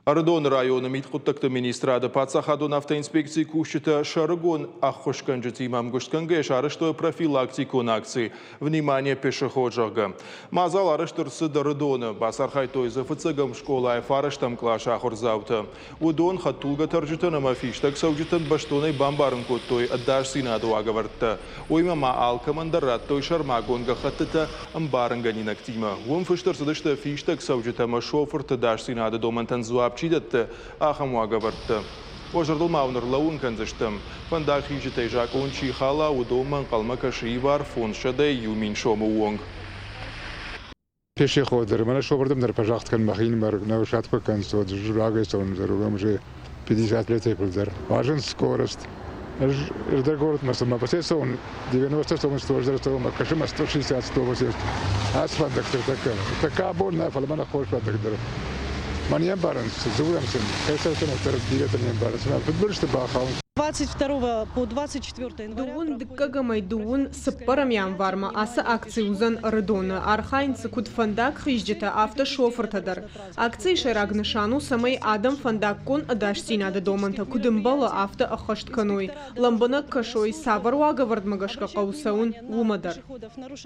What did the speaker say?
Ӕрыдоны районы мидхъуыддӕгты министрады паддзахадон автоинспекцийы кусджытӕ сӕрыгон ӕххуысгӕнджытимӕ ӕмгуыстгӕнгӕйӕ сарӕзтой профилактикон акци «Внимание, пешеход», зӕгъгӕ. Мадзал арӕзт ӕрцыд Ӕрыдоны. Бацархайдтой дзы фыццӕгӕм скъолайы фарӕстӕм къласы ахуырдзаутӕ. Уыдон хӕдтулгӕтӕрджытӕн ӕмӕ фистӕгцӕуджытӕн бӕстонӕй бамбарын кодтой ӕдасдзинады уагӕвӕрдтӕ. Уыимӕ ма алкӕмӕн дӕр радтой сӕрмагонд гӕххӕттытӕ ӕмбарынгӕнинӕгтимӕ. Уым фыст ӕрцыдысты фистӕгцӕуджытӕ ӕмӕ шофырты ӕдасдзинады домӕнтӕн дзуапп чи дӕтты, ахӕм уагӕвӕрдтӕ. Уӕ зӕрдыл ма уын ӕрлӕууын кӕндзыстӕм, фӕндагхизджытӕй закъон чи хала, уыдонмӕ ӕнхъӕлмӕ кӕсы ивар 501 000 сомы онг. Пешеход дӕр, мӕнӕ шофыртӕм дӕр фӕзагъд кӕн мӕхинымӕр, нӕ усат куы кӕнынц, уӕд рагӕй цӕуын дӕр, уым уже 50 летӕй фылдӕр. Уарзынц скорость. Ӕз ӕрдӕг городмӕ цыма фӕцӕйцӕуын, 90 цӕуын, 100 дӕр цӕуын, мӕ кӕсы мӕ 160 180. Ацы фӕндӕгтӕ тӕккӕ, тӕккӕ абон нӕ, фӕлӕ мӕнӕ хорз фӕндаг дӕр. Мӕ не мбарынц, дзурӕм сын, хӕстӕгтӕ дӕр бирӕтӕ не мбарынц, мӕ фыдбылызты бахауынц. 22 по 24 января Дыууын дыккӕгӕмӕй дыууын цыппӕрӕм январмӕ ацы акци уыдзӕн Ӕрыдоны. Архайынц дзы куыд фӕндагхизджытӕ, афтӕ шофыртӕ дӕр. Акцийы сӕйраг нысан у, цӕмӕй адӕм фӕндаггон ӕдасдзинады домӕнтӕ куыд ӕмбӕлы, афтӕ ӕххӕст кӕной, лӕмбынӕг кӕсой, цавӕр уагӕвӕрдмӕ гӕсгӕ хъӕуы цӕуын, уымӕ дӕр.